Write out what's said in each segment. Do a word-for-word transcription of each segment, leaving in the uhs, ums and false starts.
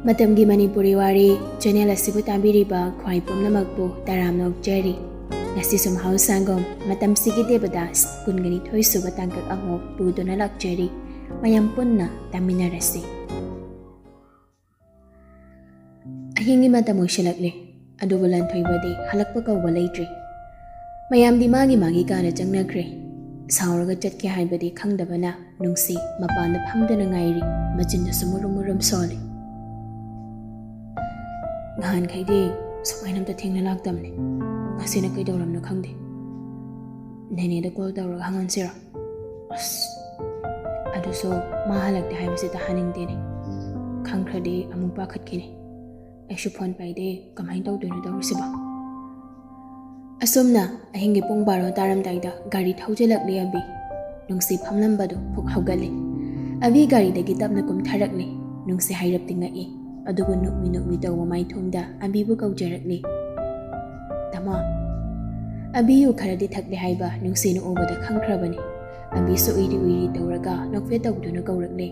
ꯃꯇꯝꯒꯤ ꯃꯅꯤꯄꯨꯔꯤ ꯋꯥꯔꯤ ꯆꯦꯅꯦꯜ ꯑꯁꯤꯕꯨ ꯇꯥꯕꯤꯔꯤꯕ ꯈ꯭ꯋꯥꯏ ꯄꯨꯝꯅꯃꯛꯄꯨ ꯇꯔꯥꯝꯅ ꯑꯣꯛꯆꯔꯤ꯫ ꯉꯁꯤꯁꯨ ꯃꯍꯧꯁꯥꯒꯨꯝ ꯃꯇꯝꯁꯤꯒꯤ ꯗꯦꯕꯗꯥꯁ ꯀꯨꯟꯒ ꯅꯤꯊꯣꯏ ꯁꯨꯕ ꯇꯥꯡꯀꯛ ꯑꯃꯨꯛ ꯄꯨꯗꯨꯅ ꯂꯥꯛꯆꯔꯤ꯫ ꯃꯌꯥꯝ ꯄꯨꯟꯅ ꯇꯥꯃꯤꯟꯅꯔꯁꯤ꯫ ꯑꯍꯤꯡꯒꯤ ꯃꯇꯝ ꯑꯣꯏꯁꯤꯜꯂꯛꯂꯦ, ꯑꯗꯨꯕꯨ ꯂꯟꯊꯣꯏꯕꯗꯤ ꯍꯜꯂꯛꯄ ꯀꯧꯕ ꯂꯩꯇ꯭ꯔꯦ꯫ ꯃꯌꯥꯝꯗꯤ ꯃꯥꯒꯤ ꯃꯥꯒꯤ ꯀꯥꯗ ꯆꯪꯅꯈ꯭ꯔꯦ꯫ ꯁꯥꯎꯔꯒ ꯆꯠꯀꯦ ꯍꯥꯏꯕꯗꯤ ꯈꯪꯗꯕꯅ ꯅꯨꯡꯁꯤ ꯃꯄꯥꯟꯗ ꯐꯝꯗꯨꯅ ꯉꯥꯏꯔꯤ, ꯃꯆꯤꯟꯗꯨꯁꯨ ꯃꯨꯔꯨꯝ ꯃꯨꯔꯨꯝ ꯁꯣꯜꯂꯤ꯫ ꯅꯍꯥꯟꯈꯩꯗꯤ ꯁꯨꯃꯥꯏꯅ ꯑꯝꯇ ꯊꯦꯡꯅ ꯂꯥꯛꯇꯕꯅꯦ꯫ ꯉꯁꯤꯅ ꯀꯩꯗꯧꯔꯝꯅꯣ ꯈꯪꯗꯦ꯫ ꯅꯦꯅꯦꯗ ꯀꯣꯜ ꯇꯧꯔꯒ ꯍꯪꯍꯟꯁꯤꯔꯣ? ꯑꯁ, ꯑꯗꯨꯁꯨ ꯃꯥ ꯍꯜꯂꯛꯇꯦ ꯍꯥꯏꯕꯁꯤ ꯇꯥꯍꯟꯅꯤꯡꯗꯦꯅꯦ꯫ ꯈꯪꯈ꯭ꯔꯗꯤ ꯑꯃꯨꯛ ꯄꯥꯈꯠꯈꯤꯅꯤ꯫ ꯑꯩꯁꯨ ꯐꯣꯟ ꯄꯥꯏꯗꯦ, ꯀꯃꯥꯏꯅ ꯇꯧꯗꯣꯏꯅꯣ ꯇꯧꯔꯤꯁꯤꯕꯣ? ꯑꯁꯨꯝꯅ ꯑꯍꯤꯡꯒꯤ ꯄꯨꯡ ꯕꯥꯔꯣ ꯇꯥꯔꯝꯗꯥꯏꯗ ꯒꯥꯔꯤ ꯊꯧꯖꯤꯜꯂꯛꯂꯦ ꯑꯕꯤ꯫ ꯅꯨꯡꯁꯤ ꯐꯝꯂꯝꯕꯗꯨ ꯐꯨꯛ ꯍꯧꯒꯠꯂꯦ꯫ ꯑꯕꯤ ꯒꯥꯔꯤꯗꯒꯤ ꯇꯞꯅ ꯀꯨꯝꯊꯔꯛꯂꯦ꯫ ꯅꯨꯡꯁꯤ ꯍꯥꯏꯔꯞꯇꯤ ꯉꯛꯏ, ꯑꯗꯨꯕꯨ ꯅꯣꯛꯃꯤ ꯅꯣꯛꯃꯤ ꯇꯧꯕ ꯃꯥꯏꯊꯣꯡꯗ ꯑꯕꯤꯕꯨ ꯀꯧꯖꯔꯛꯂꯦ꯫ "ꯇꯥꯃꯣ!" ꯑꯕꯤ ꯌꯨ ꯈꯔꯗꯤ ꯊꯛꯂꯦ ꯍꯥꯏꯕ ꯅꯨꯡꯁꯤꯅ ꯎꯕꯗ ꯈꯪꯈ꯭ꯔꯕꯅꯤ꯫ ꯑꯕꯤꯁꯨ ꯎꯏꯔꯤ ꯎꯏꯔꯤ ꯇꯧꯔꯒ ꯅꯣꯛꯐꯦꯠ ꯇꯧꯗꯨꯅ ꯀꯧꯔꯛꯂꯦ꯫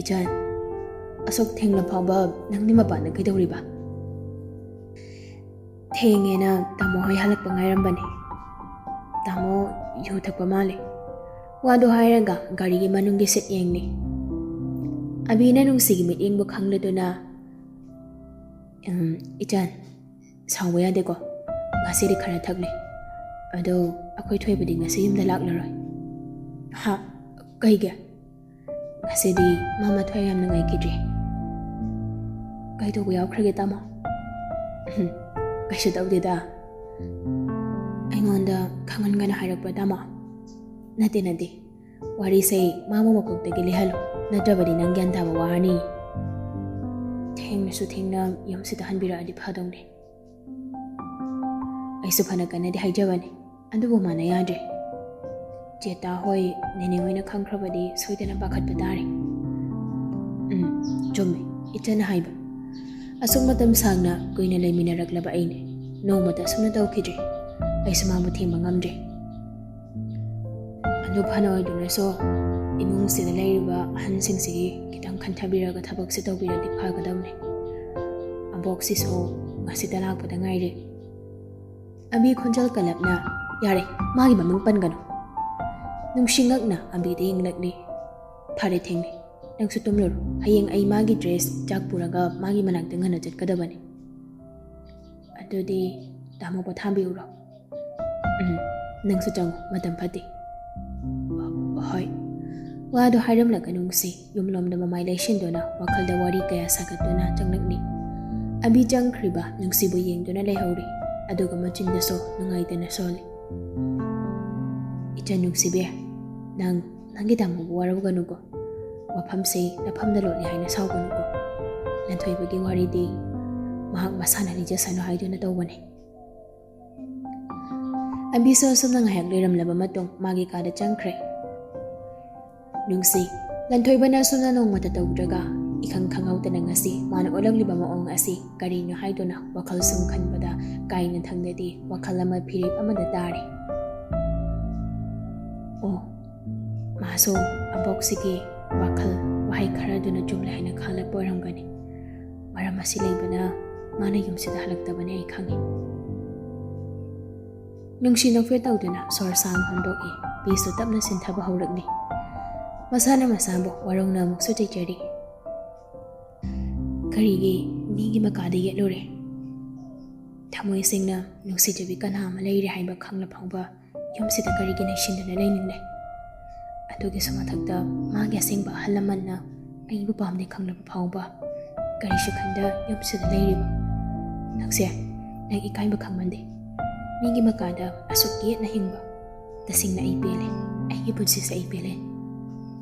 "ꯏꯆꯟ, ꯑꯁꯨꯛ ꯊꯦꯡꯂ ꯐꯥꯎꯕ ꯅꯪꯗꯤ ꯃꯄꯥꯟꯗ ꯀꯩꯗꯧꯔꯤꯕ?" "ꯊꯦꯡꯉꯦꯅ ꯇꯥꯃꯣ ꯍꯣꯏ ꯍꯜꯂꯛꯄ ꯉꯥꯏꯔꯝꯕꯅꯦ꯫ ꯇꯥꯃꯣ ꯌꯨ ꯊꯛꯄ ꯃꯥꯜꯂꯦ꯫" ꯋꯥꯗꯣ ꯍꯥꯏꯔꯒ ꯒꯥꯔꯤꯒꯤ ꯃꯅꯨꯡꯒꯤ ꯁꯤꯠ ꯌꯦꯡꯂꯤ꯫ ꯑꯕꯤꯅ ꯅꯨꯡꯁꯤꯒꯤ ꯃꯤꯠꯌꯦꯡꯕꯨ ꯈꯪꯂꯗꯨꯅ, "ꯎꯝ, ꯏꯆꯟ, ꯁꯥꯎꯕ ꯌꯥꯗꯦꯀꯣ꯫ ꯉꯁꯤꯗꯤ ꯈꯔ ꯊꯛꯂꯦ꯫ ꯑꯗꯣ ꯑꯩꯈꯣꯏ ꯊꯣꯏꯕꯗꯤ ꯉꯁꯤ ꯌꯨꯝꯗ ꯂꯥꯛꯂꯔꯣꯏ꯫" "ꯍꯥ? ꯀꯩꯒꯤ?" "ꯉꯁꯤꯗꯤ ꯃꯥ ꯃꯊ꯭ꯋꯥꯏ ꯌꯥꯝ ꯅꯨꯡꯉꯥꯏꯈꯤꯗ꯭ꯔꯦ꯫" "ꯀꯩꯗꯧꯕ ꯌꯥꯎꯈ꯭ꯔꯒꯦ, ꯇꯥꯃꯣ?" "ꯎꯝ, ꯀꯩꯁꯨ ꯇꯧꯗꯦꯗ꯫ ꯑꯩꯉꯣꯟꯗ ꯈꯪꯍꯟꯒꯅ ꯍꯥꯏꯔꯛꯄ꯭ꯔꯥ, ꯇꯥꯃꯣ?" "ꯅꯠꯇꯦ, ꯅꯠꯇꯦ꯫ ꯋꯥꯔꯤꯁꯦ ꯃꯥꯕꯨ ꯃꯀꯣꯛꯇꯒꯤ ꯂꯤꯍꯜꯂꯨ, ꯅꯠꯇ꯭ꯔꯕꯗꯤ ꯅꯪ ꯒ꯭ꯌꯥꯟ ꯇꯥꯕ ꯋꯥꯔꯅꯤ꯫" "ꯊꯦꯡꯅꯁꯨ ꯊꯦꯡꯅ ꯌꯨꯝꯁꯤꯗ ꯍꯟꯕꯤꯔꯛꯑꯗꯤ ꯐꯗꯧꯅꯦ꯫" ꯑꯩꯁꯨ ꯐꯅ ꯀꯟꯅꯗꯤ ꯍꯥꯏꯖꯕꯅꯤ, ꯑꯗꯨꯕꯨ ꯃꯥꯅ ꯌꯥꯗ꯭ꯔꯦ꯫ "ꯆꯦꯇꯥ ꯍꯣꯏ, ꯅꯦꯅꯦ ꯍꯣꯏꯅ ꯈꯪꯈ꯭ꯔꯕꯗꯤ ꯁꯣꯏꯗꯅ ꯄꯥꯈꯠꯄ ꯇꯥꯔꯦ꯫" "ꯎꯝ, ꯆꯨꯝꯃꯦ, ꯏꯆꯟꯅ ꯍꯥꯏꯕ꯫ ꯑꯁꯨꯛ ꯃꯇꯝ ꯁꯥꯡꯅ ꯀꯨꯏꯅ ꯂꯩꯃꯤꯟꯅꯔꯛꯂꯕ ꯑꯩꯅꯦ, ꯅꯣꯡꯃꯇ ꯑꯁꯨꯝꯅ ꯇꯧꯈꯤꯗ꯭ꯔꯤ꯫ ꯑꯩꯁꯨ ꯃꯥꯕꯨ ꯊꯦꯝꯕ ꯉꯝꯗ꯭ꯔꯦ꯫" "ꯑꯗꯨ ꯐꯅ ꯑꯣꯏꯗꯨꯅꯁꯨ ꯏꯃꯨꯡꯁꯤꯗ ꯂꯩꯔꯤꯕ ꯑꯍꯟꯁꯤꯡꯁꯤꯒꯤ ꯈꯤꯇꯪ ꯈꯟꯊꯕꯤꯔꯒ ꯊꯕꯛꯁꯦ ꯇꯧꯕꯤꯔꯗꯤ ꯐꯒꯗꯕꯅꯦ꯫ ꯑꯕꯣꯛꯁꯤꯁꯨ ꯉꯁꯤꯇ ꯂꯥꯛꯄꯗ ꯉꯥꯏꯔꯤ꯫ ꯑꯕꯤ ꯈꯣꯟꯖꯦꯜ ꯀꯜꯂꯞꯅ, "ꯌꯥꯔꯦ, ꯃꯥꯒꯤ ꯃꯃꯤꯡ ꯄꯟꯒꯅꯨ꯫" ꯅꯨꯡꯁꯤ ꯉꯛꯅ ꯑꯕꯤꯗ ꯌꯦꯡꯂꯛꯂꯤ꯫ "ꯐꯔꯦ, ꯊꯦꯡꯂꯦ꯫ ꯅꯪꯁꯨ ꯇꯨꯝꯂꯨꯔꯣ꯫ ꯍꯌꯦꯡ ꯑꯩ ꯃꯥꯒꯤ ꯗ꯭ꯔꯦꯁ ꯆꯥꯛ ꯄꯨꯔꯒ ꯃꯥꯒꯤ ꯃꯅꯥꯛꯇ ꯉꯟꯅ ꯆꯠꯀꯗꯕꯅꯤ꯫" "ꯑꯗꯨꯗꯤ ꯇꯥꯃꯣ ꯄꯣꯊꯥꯕꯤꯔꯨꯔꯣ꯫" "ꯎꯝ, ꯅꯪꯁꯨ ꯆꯪꯉꯨ, ꯃꯇꯝ ꯐꯠꯇꯦ꯫" "ꯍꯣꯏ꯫" ꯋꯥꯗꯨ ꯍꯥꯏꯔꯝꯂꯒ ꯅꯨꯡꯁꯤ ꯌꯨꯝꯂꯣꯝꯗ ꯃꯃꯥꯏ ꯂꯩꯁꯤꯟꯗꯨꯅ ꯋꯥꯈꯜꯗ ꯋꯥꯔꯤ ꯀꯌꯥ ꯁꯥꯒꯠꯇꯨꯅ ꯆꯪꯂꯛꯂꯤ꯫ ꯑꯕꯤ ꯆꯪꯈ꯭ꯔꯤꯕ ꯅꯨꯡꯁꯤꯕꯨ ꯌꯦꯡꯗꯨꯅ ꯂꯩꯍꯧꯔꯤ, ꯑꯗꯨꯒ ꯃꯆꯤꯟꯗꯁꯨ ꯅꯨꯡꯉꯥꯏꯇꯅ ꯁꯣꯜꯂꯤ꯫ "ꯏꯆꯟ ꯅꯨꯡꯁꯤꯕꯤ, ꯅꯪ ꯅꯪꯒꯤ ꯇꯥꯃꯣꯕꯨ ꯋꯥꯔꯧꯒꯅꯨꯀꯣ꯫ ꯋꯥꯐꯝꯁꯦ ꯅꯐꯝꯗ ꯂꯣꯠꯂꯦ ꯍꯥꯏꯅ ꯁꯥꯎꯒꯅꯨꯀꯣ꯫ ꯂꯟꯊꯣꯏꯕꯒꯤ ꯋꯥꯔꯤꯗꯤ ꯃꯍꯥꯛ ꯃꯁꯥꯅ ꯂꯤꯖꯁꯅꯨ ꯍꯥꯏꯗꯨꯅ ꯇꯧꯕꯅꯤ꯫" ꯑꯕꯤꯁꯨ ꯑꯁꯨꯝꯅ ꯉꯥꯏꯍꯥꯛ ꯂꯩꯔꯝꯂꯕ ꯃꯇꯨꯡ ꯃꯥꯒꯤ ꯀꯥꯗ ꯆꯪꯈ꯭ꯔꯦ꯫ ꯅꯨꯡꯁꯤ, ꯂꯟꯊꯣꯏꯕꯅ ꯑꯁꯨꯝꯅ ꯅꯣꯡꯃꯇ ꯇꯧꯗ꯭ꯔꯒ ꯏꯈꯪ ꯈꯪꯍꯧꯗꯅ ꯉꯁꯤ ꯃꯥꯅ ꯑꯣꯜꯂꯛꯂꯤꯕ ꯃꯑꯣꯡ ꯑꯁꯤ ꯀꯔꯤꯅꯣ ꯍꯥꯏꯗꯨꯅ ꯋꯥꯈꯜ ꯁꯨꯝ ꯈꯟꯕꯗ ꯀꯥꯏꯅ ꯊꯪꯗꯗꯤ ꯋꯥꯈꯜ ꯑꯃ ꯐꯤꯔꯦꯞ ꯑꯃꯗ ꯇꯥꯔꯦ꯫ ꯑꯣ, ꯃꯥꯁꯨ ꯑꯕꯣꯛꯁꯤꯒꯤ ꯋꯥꯈꯜ ꯋꯥꯍꯩ ꯈꯔꯗꯨꯅ ꯆꯨꯝꯂꯦ ꯍꯥꯏꯅ ꯈꯜꯂꯛꯄ ꯑꯣꯏꯔꯝꯒꯅꯤ꯫ ꯃꯔꯝ ꯑꯁꯤ ꯂꯩꯕꯅ ꯃꯥꯅ ꯌꯨꯝꯁꯤꯗ ꯍꯜꯂꯛꯇꯕꯅꯤ ꯑꯩ ꯈꯪꯉꯤ꯫ ꯅꯨꯡꯁꯤ ꯅꯣꯛꯐꯦꯠ ꯇꯧꯗꯨꯅ ꯁꯣꯔ ꯁꯥꯡ ꯍꯣꯟꯗꯣꯛꯏ꯫ ꯄꯤꯁꯨ ꯇꯞꯅ ꯁꯤꯟꯊꯕ ꯍꯧꯔꯛꯂꯤ꯫ ꯃꯁꯥꯅ ꯃꯁꯥꯕꯨ ꯋꯥꯔꯧꯅ ꯑꯃꯨꯛꯁꯨ ꯆꯩꯖꯔꯤ꯫ "ꯀꯔꯤꯒꯤ ꯃꯤꯒꯤ ꯃꯀꯥꯗ ꯌꯦꯠꯂꯨꯔꯦ? ꯊꯃꯣꯏ ꯁꯦꯡꯅ ꯅꯨꯡꯁꯤꯖꯕꯤ ꯀꯅꯥ ꯑꯃ ꯂꯩꯔꯦ ꯍꯥꯏꯕ ꯈꯪꯂ ꯐꯥꯎꯕ ꯌꯨꯝꯁꯤꯗ ꯀꯔꯤꯒꯤ ꯅꯩꯁꯤꯟꯗꯨꯅ ꯂꯩꯅꯤꯡꯂꯦ? ꯑꯗꯨꯒꯤꯁꯨ ꯃꯊꯛꯇ ꯃꯥꯒꯤ ꯑꯁꯦꯡꯕ ꯑꯍꯜ ꯂꯃꯟꯅ ꯑꯩꯕꯨ ꯄꯥꯝꯗꯦ ꯈꯪꯂꯕ ꯐꯥꯎꯕ ꯀꯔꯤꯁꯨ ꯈꯟꯗ ꯌꯨꯝꯁꯤꯗ ꯂꯩꯔꯤꯕ ꯅꯪꯁꯦ, ꯅꯪ ꯏꯀꯥꯏꯕ ꯈꯪꯃꯟꯗꯦ꯫ ꯃꯤꯒꯤ ꯃꯀꯥꯗ ꯑꯁꯨꯛ ꯌꯦꯠꯅ ꯍꯤꯡꯕ꯫ ꯇꯁꯦꯡꯅ ꯑꯩ ꯄꯦꯜꯂꯦ꯫ ꯑꯩꯒꯤ ꯄꯨꯟꯁꯤꯁꯦ ꯑꯩ ꯄꯦꯜꯂꯦ꯫"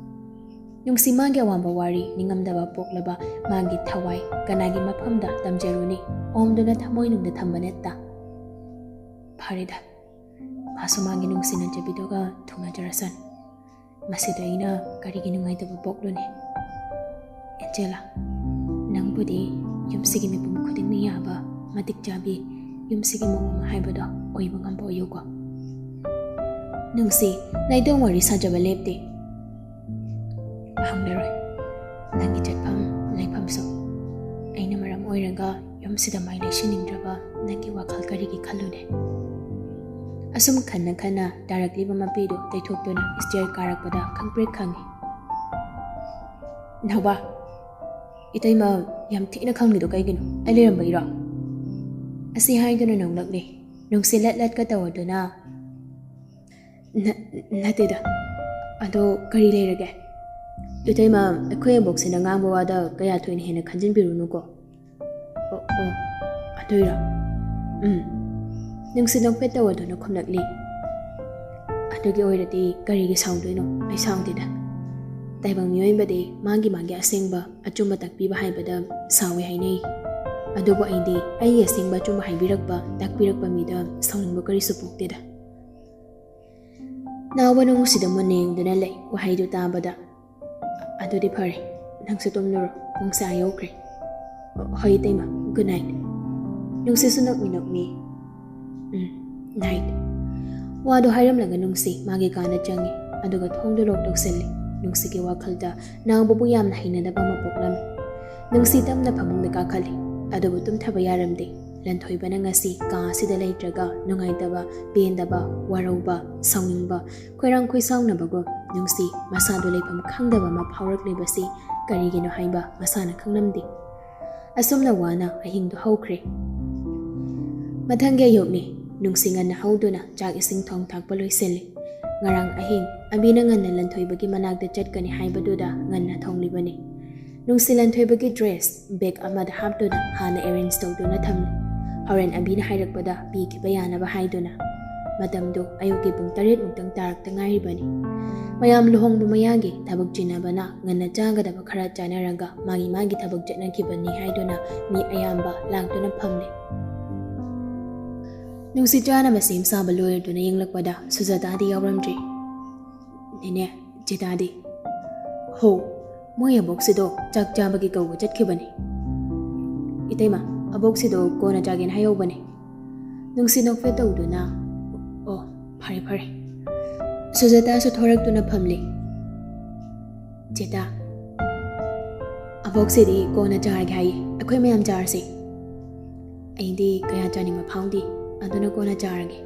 ꯅꯨꯡꯁꯤ ꯃꯥꯒꯤ ꯑꯋꯥꯡꯕ ꯋꯥꯔꯤ ꯅꯤꯡꯉꯝꯗꯕ ꯄꯣꯛꯂꯕ ꯃꯥꯒꯤ ꯊꯋꯥꯏ ꯀꯅꯥꯒꯤ ꯃꯐꯝꯗ ꯇꯝꯖꯔꯨꯅꯤ? ꯑꯣꯝꯗꯨꯅ ꯊꯃꯣꯏꯅꯨꯡꯗ ꯊꯝꯕ ꯅꯠꯇ꯫ ꯐꯔꯦꯗ, ꯃꯥꯁꯨ ꯃꯥꯒꯤ ꯅꯨꯡꯁꯤꯅꯖꯕꯤꯗꯨꯒ ꯊꯨꯡꯅꯖꯔꯁꯅꯨ꯫ ꯃꯁꯤꯗ ꯑꯩꯅ ꯀꯔꯤꯒꯤ ꯅꯨꯡꯉꯥꯏꯇꯕ ꯄꯣꯛꯂꯨꯅꯤ? ꯑꯦꯟꯖꯦꯂꯥ, ꯅꯪꯕꯨꯗꯤ ꯌꯨꯝꯁꯤꯒꯤ ꯃꯤꯄꯨꯝ ꯈꯨꯗꯤꯡꯅ ꯌꯥꯕ, ꯃꯇꯤꯛ ꯆꯥꯕꯤ, ꯌꯨꯝꯁꯤꯒꯤ ꯃꯑꯣꯡ ꯑꯃ ꯍꯥꯏꯕꯗꯣ ꯑꯣꯏꯕ ꯉꯝꯕ ꯑꯣꯏꯌꯨꯀꯣ꯫ ꯅꯨꯡꯁꯤ, ꯅꯥꯏꯇꯣꯝ ꯋꯥꯔꯤ ꯁꯥꯖꯕ ꯂꯦꯞꯇꯦ꯫ ꯌꯨꯝꯁꯤꯗ ꯃꯥꯏ ꯂꯩꯁꯤꯟꯅꯤꯡꯗ꯭ꯔꯕ ꯅꯪꯒꯤ ꯋꯥꯈꯜ ꯀꯔꯤꯒꯤ ꯈꯜꯂꯨꯅꯦ? ꯑꯁꯨꯝ ꯈꯟꯅ ꯈꯟꯅ ꯇꯥꯔꯛꯂꯤꯕ ꯃꯄꯤꯗꯨ ꯇꯩꯊꯣꯛꯇꯨꯅ stair ꯀꯥꯔꯛꯄꯗ ꯈꯪꯄ꯭ꯔꯦꯛ ꯈꯪꯉꯤ꯫ ꯅꯥꯎꯕ, ꯏꯇꯩꯃ ꯌꯥꯝ ꯊꯤꯅ ꯈꯪꯂꯤꯗꯣ ꯀꯩꯒꯤꯅꯣ? ꯑꯩ ꯂꯩꯔꯝꯕꯩꯔꯣ? ꯑꯁꯤ ꯍꯥꯏꯗꯨꯅ ꯅꯣꯡꯂꯛꯂꯦ꯫ ꯅꯨꯡꯁꯤ ꯂꯠ ꯂꯠꯀ ꯇꯧꯔꯗꯨꯅ, "ꯅ-, ꯅꯠꯇꯦꯗ꯫ ꯑꯗꯣ ꯀꯔꯤ ꯂꯩꯔꯒꯦ?" "ꯏꯇꯩꯃ, ꯑꯩꯈꯣꯏ ꯑꯕꯣꯛꯁꯤꯅ ꯉꯥꯡꯕ ꯋꯥꯗ ꯀꯌꯥ ꯊꯣꯏꯅ ꯍꯦꯟꯅ ꯈꯟꯖꯤꯟꯕꯤꯔꯨꯅꯨꯀꯣ꯫" "ꯑꯣ, ꯑꯣ, ꯑꯗꯨꯏꯔꯣ?" "ꯎꯝ꯫" ꯅꯨꯡꯁꯤ ꯅꯣꯛꯐꯦꯠ ꯇꯧꯔꯗꯨꯅ ꯈꯨꯝꯂꯛꯂꯤ꯫ "ꯑꯗꯨꯒꯤ ꯑꯣꯏꯔꯗꯤ ꯀꯔꯤꯒꯤ ꯁꯥꯎꯗꯣꯏꯅꯣ? ꯑꯩ ꯁꯥꯎꯗꯦꯗ꯫ ꯇꯥꯏꯕꯪ ꯃꯤꯑꯣꯏꯕꯗꯤ ꯃꯥꯒꯤ ꯃꯥꯒꯤ ꯑꯁꯦꯡꯕ ꯑꯆꯨꯝꯕ ꯇꯥꯛꯄꯤꯕ ꯍꯥꯏꯕꯗ ꯁꯥꯎꯏ ꯍꯥꯏꯅꯩ꯫ ꯑꯗꯨꯕꯨ ꯑꯩꯗꯤ ꯑꯩꯒꯤ ꯑꯁꯦꯡꯕ ꯑꯆꯨꯝꯕ ꯍꯥꯏꯕꯤꯔꯛꯄ, ꯇꯥꯛꯄꯤꯔꯛꯄ ꯃꯤꯗ ꯁꯥꯎꯅꯤꯡꯕ ꯀꯔꯤꯁꯨ ꯄꯣꯛꯇꯦꯗ꯫" ꯅꯥꯎꯕ ꯅꯨꯡꯁꯤꯗ ꯃꯨꯟꯅ ꯌꯦꯡꯗꯨꯅ ꯂꯩ꯫ ꯋꯥꯍꯩꯗꯨ ꯇꯥꯕꯗ, "ꯑꯗꯨꯗꯤ ꯐꯔꯦ, ꯅꯪꯁꯨ ꯇꯨꯝꯂꯨꯔꯣ, ꯄꯨꯡꯁꯦ ꯑꯥ ꯌꯧꯈ꯭ꯔꯦ꯫" "ꯍꯣꯏ ꯏꯇꯩꯃ, good night꯫" ꯅꯨꯡꯁꯤꯁꯨ ꯅꯣꯛꯃꯤ ꯅꯣꯛꯃꯤ, "ꯎꯝ, night꯫" ꯋꯥꯗꯨ ꯍꯥꯏꯔꯝꯂꯒ ꯅꯨꯡꯁꯤ ꯃꯥꯒꯤ ꯀꯥꯗ ꯆꯪꯉꯤ, ꯑꯗꯨꯒ ꯊꯣꯡꯗꯨ lock ꯇꯧꯁꯤꯜꯂꯤ꯫ ꯅꯨꯡꯁꯤꯒꯤ ꯋꯥꯈꯜꯗ ꯅꯥꯎꯕꯕꯨ ꯌꯥꯝꯅ ꯍꯩꯅꯗꯕ ꯑꯃ ꯄꯣꯛꯂꯝꯃꯤ꯫ ꯅꯨꯡꯁꯤ ꯇꯞꯅ ꯐꯃꯨꯡꯗ ꯀꯥꯈꯠꯂꯤ, ꯑꯗꯨꯕꯨ ꯇꯨꯝꯊꯕ ꯌꯥꯔꯝꯗꯦ꯫ ꯂꯟꯊꯣꯏꯕꯅ ꯉꯁꯤ ꯀꯥ ꯑꯁꯤꯗ ꯂꯩꯇ꯭ꯔꯒ ꯅꯨꯡꯉꯥꯏꯇꯕ, ꯄꯦꯟꯗꯕ, ꯋꯥꯔꯧꯕ, ꯁꯥꯎꯅꯤꯡꯕ, ꯈꯣꯏꯔꯥꯡ ꯈꯣꯏꯁꯥꯎꯅꯕꯒꯨꯝ ꯅꯨꯡꯁꯤ ꯃꯁꯥꯗꯨ ꯂꯩꯐꯝ ꯈꯪꯗꯕ ꯑꯃ ꯐꯥꯎꯔꯛꯂꯤꯕꯁꯤ ꯀꯔꯤꯒꯤꯅꯣ ꯍꯥꯏꯕ ꯃꯁꯥꯅ ꯈꯪꯂꯝꯗꯦ꯫ ꯑꯁꯨꯝꯅ ꯋꯥꯅ ꯑꯍꯤꯡꯗꯨ ꯍꯧꯈ꯭ꯔꯦ꯫ ꯃꯊꯪꯒꯤ ꯑꯌꯨꯛꯅꯤ꯫ ꯅꯨꯡꯁꯤ ꯉꯟꯅ ꯍꯧꯗꯨꯅ ꯆꯥꯛ ꯏꯁꯤꯡ ꯊꯣꯡ ꯊꯥꯛꯄ ꯂꯣꯏꯁꯤꯜꯂꯤ꯫ ꯉꯔꯥꯡ ꯑꯍꯤꯡ ꯑꯕꯤꯅ ꯉꯟꯅ ꯂꯟꯊꯣꯏꯕꯒꯤ ꯃꯅꯥꯛꯇ ꯆꯠꯀꯅꯤ ꯍꯥꯏꯕꯗꯨꯗ ꯉꯟꯅ ꯊꯣꯡꯂꯤꯕꯅꯤ꯫ ꯅꯨꯡꯁꯤ ꯂꯟꯊꯣꯏꯕꯒꯤ dress bag ꯑꯃꯗ ꯍꯥꯞꯇꯨꯅ ꯍꯥꯟꯅ arrange ꯇꯧꯗꯨꯅ ꯊꯝꯂꯤ꯫ ꯍꯣꯔꯦꯟ ꯑꯕꯤꯅ ꯍꯥꯏꯔꯛꯄꯗ ꯄꯤꯈꯤꯕ ꯌꯥꯅꯕ ꯍꯥꯏꯗꯨꯅ꯫ ꯃꯇꯝꯗꯨ ꯑꯌꯨꯛꯀꯤ ꯄꯨꯡ ꯇꯔꯦꯠ ꯃꯨꯛꯇꯪ ꯇꯥꯔꯛꯇ ꯉꯥꯏꯔꯤꯕꯅꯤ꯫ ꯃꯌꯥꯝ ꯂꯨꯍꯣꯡꯕ ꯃꯌꯥꯒꯤ ꯊꯕꯛ ꯆꯤꯟꯅꯕꯅ ꯉꯟꯅ ꯆꯥꯒꯗꯕ ꯈꯔ ꯆꯥꯅꯔꯒ ꯃꯥꯒꯤ ꯃꯥꯒꯤ ꯊꯕꯛ ꯆꯠꯅꯈꯤꯕꯅꯤ ꯍꯥꯏꯗꯨꯅ ꯃꯤ ꯑꯌꯥꯝꯕ ꯂꯥꯛꯇꯨꯅ ꯐꯝꯂꯤ꯫ ꯅꯨꯡꯁꯤ ꯆꯥꯅꯕ ꯁꯦꯝ ꯁꯥꯕ ꯂꯣꯏꯔꯗꯨꯅ ꯌꯦꯡꯂꯛꯄꯗ ꯁꯨꯖꯥꯇꯥꯗꯤ ꯌꯥꯎꯔꯝꯗ꯭ꯔꯤ꯫ "ꯅꯦꯅꯦ, ꯖꯤꯇꯥꯗꯤ?" "ꯍꯣ, ꯃꯣꯏ ꯑꯕꯣꯛꯁꯤꯗꯣ ꯆꯥꯛ ꯆꯥꯕꯒꯤ ꯀꯧꯕ ꯆꯠꯈꯤꯕꯅꯤ꯫" "ꯏꯇꯩꯃ, ꯑꯕꯣꯛꯁꯤꯗꯣ ꯀꯣꯟꯅ ꯆꯥꯒꯦꯅ ꯍꯥꯏꯍꯧꯕꯅꯦ꯫" ꯅꯨꯡꯁꯤ ꯅꯣꯛꯐꯦꯠ ꯇꯧꯗꯨꯅ, "ꯑꯣ, ꯐꯔꯦ, ꯐꯔꯦ꯫" ꯁꯨꯖꯥꯇꯥꯁꯨ ꯊꯣꯔꯛꯇꯨꯅ ꯐꯝꯂꯤ꯫ "ꯖꯤꯇꯥ, ꯑꯕꯣꯛꯁꯤꯗꯤ ꯀꯣꯟꯅ ꯆꯥꯔꯒꯦ ꯍꯥꯏꯌꯦ, ꯑꯩꯈꯣꯏ ꯃꯌꯥꯝ ꯆꯥꯔꯁꯦ꯫ ꯑꯩꯗꯤ ꯀꯌꯥ ꯆꯥꯅꯤꯡꯕ ꯐꯥꯎꯗꯦ, ꯑꯗꯨꯅ ꯀꯣꯟꯅ ꯆꯥꯔꯒꯦ꯫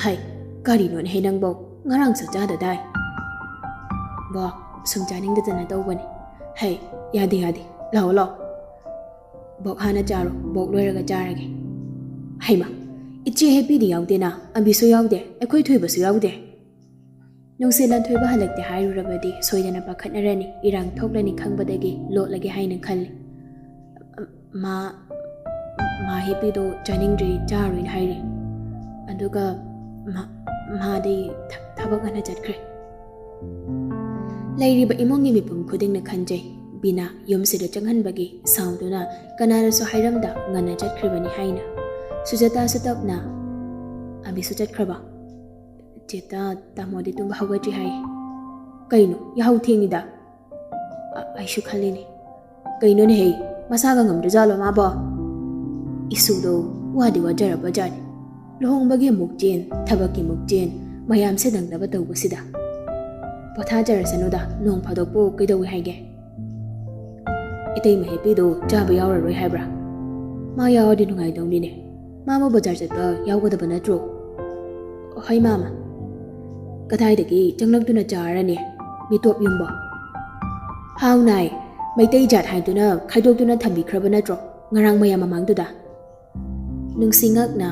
ꯍꯩ, ꯀꯔꯤꯅꯣꯅꯦꯍꯦ ꯅꯪꯕꯣ? ꯉꯔꯥꯡꯁꯨ ꯆꯥꯗꯗꯥꯏ? ꯕꯣꯛ, ꯁꯨꯝ ꯆꯥꯅꯤꯡꯗꯗꯅ ꯇꯧꯕꯅꯤ꯫ ꯍꯩ, ꯌꯥꯗꯦ, ꯌꯥꯗꯦ, ꯂꯥꯛꯑꯣ, ꯂꯥꯛꯑꯣ꯫ ꯕꯣꯛ ꯍꯥꯟꯅ ꯆꯥꯔꯣ, ꯕꯣꯛ ꯂꯣꯏꯔꯒ ꯆꯥꯔꯒꯦ꯫ ꯍꯩꯃꯥ, ꯏꯆꯦ ꯍꯦꯄꯤꯗꯤ ꯌꯥꯎꯗꯦꯅ, ꯑꯕꯤꯁꯨ ꯌꯥꯎꯗꯦ, ꯑꯩꯈꯣꯏ ꯊꯣꯏꯕꯁꯨ ꯌꯥꯎꯗꯦ꯫ ꯅꯨꯡꯁꯤꯠ ꯂꯟꯊꯣꯏꯕ ꯍꯜꯂꯛꯇꯦ ꯍꯥꯏꯔꯨꯔꯕꯗꯤ ꯁꯣꯏꯗꯅ ꯄꯥꯈꯠꯅꯔꯅꯤ, ꯏꯔꯥꯡ ꯊꯣꯛꯂꯅꯤ ꯈꯪꯕꯗꯒꯤ ꯂꯣꯠꯂꯒꯦ ꯍꯥꯏꯅ ꯈꯜꯂꯤ꯫ ꯃꯥ, ꯃꯥ ꯍꯦꯄꯤꯗꯣ ꯆꯥꯅꯤꯡꯗ꯭ꯔꯤ, ꯆꯥꯔꯣꯏꯅ ꯍꯥꯏꯔꯤ꯫ ꯑꯗꯨꯒ ꯃꯥ, ꯃꯥꯗꯤ ꯊ-, ꯊꯕꯛ ꯉꯟꯅ ꯆꯠꯈ꯭ꯔꯦ꯫ ꯂꯩꯔꯤꯕ ꯏꯃꯨꯡꯒꯤ ꯃꯤꯄꯨꯝ ꯈꯨꯗꯤꯡꯅ ꯈꯟꯖꯩ, ꯕꯤꯅꯥ ꯌꯨꯝꯁꯤꯗ ꯆꯪꯍꯟꯕꯒꯤ ꯁꯥꯎꯗꯨꯅ ꯀꯅꯥꯅꯁꯨ ꯍꯥꯏꯔꯝꯗ ꯉꯟꯅ ꯆꯠꯈ꯭ꯔꯤꯕꯅꯤ ꯍꯥꯏꯅ꯫ ꯁꯨꯖꯥꯇꯥꯁꯨ ꯇꯞꯅ, "ꯑꯕꯤꯁꯨ ꯆꯠꯈ꯭ꯔꯕ?" "ꯆꯦꯇꯥ, ꯇꯥꯃꯣꯗꯤ ꯇꯨꯝꯕ ꯍꯧꯒꯠꯇ꯭ꯔꯤ ꯍꯥꯏ꯫" "ꯀꯩꯅꯣ, ꯌꯥꯍꯧ ꯊꯦꯡꯉꯤꯗ?" "ꯑ-, ꯑꯩꯁꯨ ꯈꯜꯂꯤꯅꯦ꯫" "ꯀꯩꯅꯣꯅꯦꯍꯦ, ꯃꯁꯥꯒ ꯉꯝꯗ꯭ꯔꯖꯥꯠꯂꯣ ꯃꯥꯕꯣ?" ꯏꯁꯨꯗꯣ ꯋꯥꯗꯤ ꯋꯥꯖꯔꯕꯖꯥꯠꯅꯤ꯫ ꯂꯨꯍꯣꯡꯕꯒꯤ ꯑꯃꯨꯛ ꯆꯦꯟ, ꯊꯕꯛꯀꯤ ꯑꯃꯨꯛ ꯆꯦꯟ, ꯃꯌꯥꯝꯁꯦ ꯅꯪꯅꯕ ꯇꯧꯕꯁꯤꯗ꯫ "ꯄꯣꯊꯥꯖꯔꯁꯅꯨꯗ, ꯅꯣꯡ ꯐꯥꯗꯣꯛꯄꯨ ꯀꯩꯗꯧꯏ ꯍꯥꯏꯒꯦ?" "ꯏꯇꯩꯃ ꯍꯦꯄꯤꯗꯣ ꯆꯥꯕ ꯌꯥꯎꯔꯔꯣꯏ ꯍꯥꯏꯕ꯭ꯔꯥ? ꯃꯥ ꯌꯥꯎꯔꯗꯤ ꯅꯨꯡꯉꯥꯏꯗꯧꯅꯤꯅꯦ꯫ ꯃꯥꯕꯨ ꯕꯖꯥꯔ ꯆꯠꯄ ꯌꯥꯎꯒꯗꯕ ꯅꯠꯇ꯭ꯔꯣ?" "ꯍꯣꯏ ꯃꯥꯃ꯫" "ꯀꯗꯥꯏꯗꯒꯤ ꯆꯪꯂꯛꯇꯨꯅ ꯆꯥꯔꯅꯤ? ꯃꯤꯇꯣꯞ ꯌꯨꯝꯕꯣ?" "ꯍꯥꯎ ꯅꯥꯏ, ꯃꯩꯇꯩ ꯖꯥꯠ ꯍꯥꯏꯗꯨꯅ ꯈꯥꯏꯗꯣꯛꯇꯨꯅ ꯊꯝꯕꯤꯈ꯭ꯔꯕ ꯅꯠꯇ꯭ꯔꯣ ꯉꯔꯥꯡ ꯃꯌꯥꯝ ꯃꯃꯥꯡꯗꯨꯗ?" ꯅꯨꯡꯁꯤ ꯉꯛꯅ,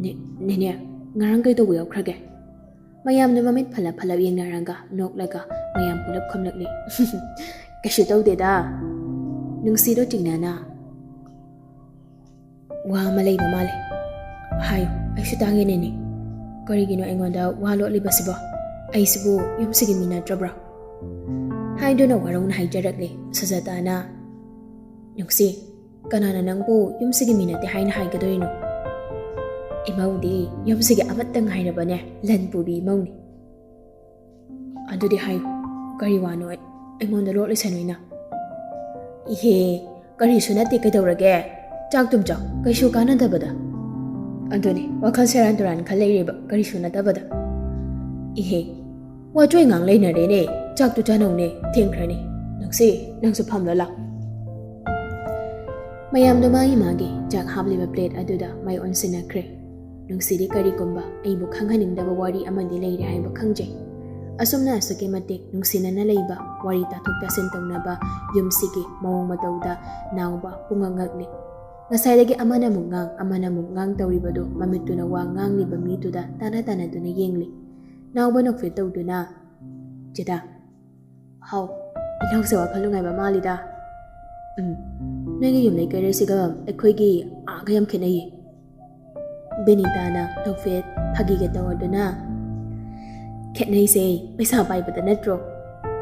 "ꯅꯦ-, ꯅꯦꯅꯦ, ꯉꯔꯥꯡ ꯀꯩꯗꯧꯕ ꯌꯥꯎꯈ꯭ꯔꯒꯦ?" ꯃꯌꯥꯝꯅ ꯃꯃꯤꯠ ꯐꯂꯞ ꯐꯂꯞ ꯌꯦꯡꯅꯔꯒ ꯅꯣꯛꯂꯒ ꯃꯌꯥꯝ ꯄꯨꯂꯞ ꯈꯨꯝꯂꯛꯂꯤ꯫ "ꯀꯩꯁꯨ ꯇꯧꯗꯦꯗ꯫" ꯅꯨꯡꯁꯤꯗꯣ ꯆꯤꯡꯅꯅ, "ꯋꯥ ꯑꯃ ꯂꯩꯕ ꯃꯥꯜꯂꯦ꯫ ꯍꯥꯏꯌꯨ, ꯑꯩꯁꯨ ꯇꯥꯒꯦꯅꯦꯅꯦ꯫ ꯀꯔꯤꯒꯤꯅꯣ ꯑꯩꯉꯣꯟꯗ ꯋꯥ ꯂꯣꯠꯂꯤꯕꯁꯤꯕꯣ? ꯑꯩꯁꯤꯕꯨ ꯌꯨꯝꯁꯤꯒꯤ ꯃꯤ ꯅꯠꯇ꯭ꯔꯕ꯭ꯔꯣ?" ꯍꯥꯏꯗꯨꯅ ꯋꯥꯔꯧꯅ ꯍꯥꯏꯖꯔꯛꯂꯤ ꯁꯨꯖꯥꯇꯥꯅ꯫ "ꯅꯨꯡꯁꯤ, ꯀꯅꯥꯅ ꯅꯪꯕꯨ ꯌꯨꯝꯁꯤꯒꯤ ꯃꯤ ꯅꯠꯇꯦ ꯍꯥꯏꯅ ꯍꯥꯏꯒꯗꯣꯔꯤꯅꯣ? ꯏꯃꯧꯗꯤ ꯌꯨꯝꯁꯤꯒꯤ ꯑꯃꯠꯇ ꯉꯥꯏꯔꯕꯅꯦ, ꯂꯟ ꯄꯨꯕꯤ ꯏꯃꯧꯅꯤ꯫" "ꯑꯗꯨꯗꯤ ꯍꯥꯏꯌꯨ, ꯀꯔꯤ ꯋꯥꯅꯣ ꯑꯩ-, ꯑꯩꯉꯣꯟꯗ ꯂꯣꯠꯂꯤꯁꯅꯨ ꯏꯅ?" "ꯏꯍꯦ, ꯀꯔꯤꯁꯨ ꯅꯠꯇꯦ, ꯀꯩꯗꯧꯔꯒꯦ? ꯆꯥꯛ ꯇꯨꯝ ꯆꯥꯎ, ꯀꯩꯁꯨ ꯀꯥꯟꯅꯗꯕꯗ꯫" "ꯑꯗꯨꯅꯤ, ꯋꯥꯈꯜ ꯁꯦꯔꯥꯟ ꯇꯨꯔꯥꯟ ꯈꯜ ꯂꯩꯔꯦꯕ, ꯀꯔꯤꯁꯨ ꯅꯠꯇꯕꯗ꯫" "ꯏꯍꯦ, ꯋꯥꯆꯣꯏ ꯉꯥꯡ ꯂꯩꯅꯔꯦꯅꯦ, ꯆꯥꯛꯇꯨ ꯆꯥꯅꯧꯅꯦ, ꯊꯦꯡꯈ꯭ꯔꯅꯤ꯫" ꯅꯨꯡꯁꯤ ꯁꯤ, ꯅꯪꯁꯨ ꯐꯝꯂꯣ ꯂꯥꯎ꯫ ꯃꯌꯥꯝꯗꯣ ꯃꯥꯒꯤ ꯃꯥꯒꯤ ꯆꯥꯛ ꯍꯥꯞꯂꯤꯕ ꯄ꯭ꯂꯦꯠ ꯑꯗꯨꯗ ꯃꯥꯏ ꯑꯣꯟꯁꯤꯟꯅꯈ꯭ꯔꯦ꯫ ꯅꯨꯡꯁꯤꯗꯤ ꯀꯔꯤꯒꯨꯝꯕ ꯑꯩꯕꯨ ꯈꯪꯍꯟꯅꯤꯡꯗꯕ ꯋꯥꯔꯤ ꯑꯃꯗꯤ ꯂꯩꯔꯦ ꯍꯥꯏꯕ ꯈꯪꯖꯩ꯫ ꯑꯁꯨꯝꯅ ꯑꯁꯨꯛꯀꯤ ꯃꯇꯤꯛ ꯅꯨꯡꯁꯤꯅꯅ ꯂꯩꯕ, ꯋꯥꯔꯤ ꯇꯥꯊꯣꯛ ꯇꯥꯁꯤꯟ ꯇꯧꯅꯕ ꯌꯨꯝꯁꯤꯒꯤ ꯃꯑꯣꯡ ꯃꯇꯧꯗ ꯅꯥꯎꯕ ꯄꯨꯡꯉꯛ ꯉꯛꯂꯤ꯫ ꯉꯁꯥꯏꯗꯒꯤ ꯑꯃꯅ ꯑꯃꯨꯛ ꯉꯥꯡ, ꯑꯃꯅ ꯑꯃꯨꯛ ꯉꯥꯡ ꯇꯧꯔꯤꯕꯗꯨ ꯃꯃꯤꯠꯇꯨꯅ ꯋꯥ ꯉꯥꯡꯂꯤꯕ ꯃꯤꯗꯨꯗ ꯇꯥꯅ ꯇꯥꯅꯗꯨꯅ ꯌꯦꯡꯂꯤ꯫ ꯅꯥꯎꯕ ꯅꯣꯛꯐꯦꯠ ꯇꯧꯗꯨꯅ, "ꯆꯦꯗꯥ, ꯍꯥꯎ, ꯏꯅꯥꯎꯁꯦ ꯋꯥꯈꯜ ꯅꯨꯡꯉꯥꯏꯕ ꯃꯥꯜꯂꯤꯗ꯫ ꯎꯝ, ꯅꯣꯏꯒꯤ ꯌꯨꯝ ꯂꯩꯀꯩꯔꯩꯁꯤꯒ ꯑꯩꯈꯣꯏꯒꯤ ꯑꯥꯒ ꯌꯥꯝ ꯈꯦꯠꯅꯩꯌꯦ꯫" ꯕꯤꯅꯤꯇꯥꯅ ꯅꯣꯛꯐꯦꯠ ꯐꯥꯒꯤꯒ ꯇꯧꯔꯗꯨꯅ, "ꯈꯦꯠꯅꯩꯁꯦ ꯄꯩꯁꯥ ꯄꯥꯏꯕꯗ ꯅꯠꯇ꯭ꯔꯣ?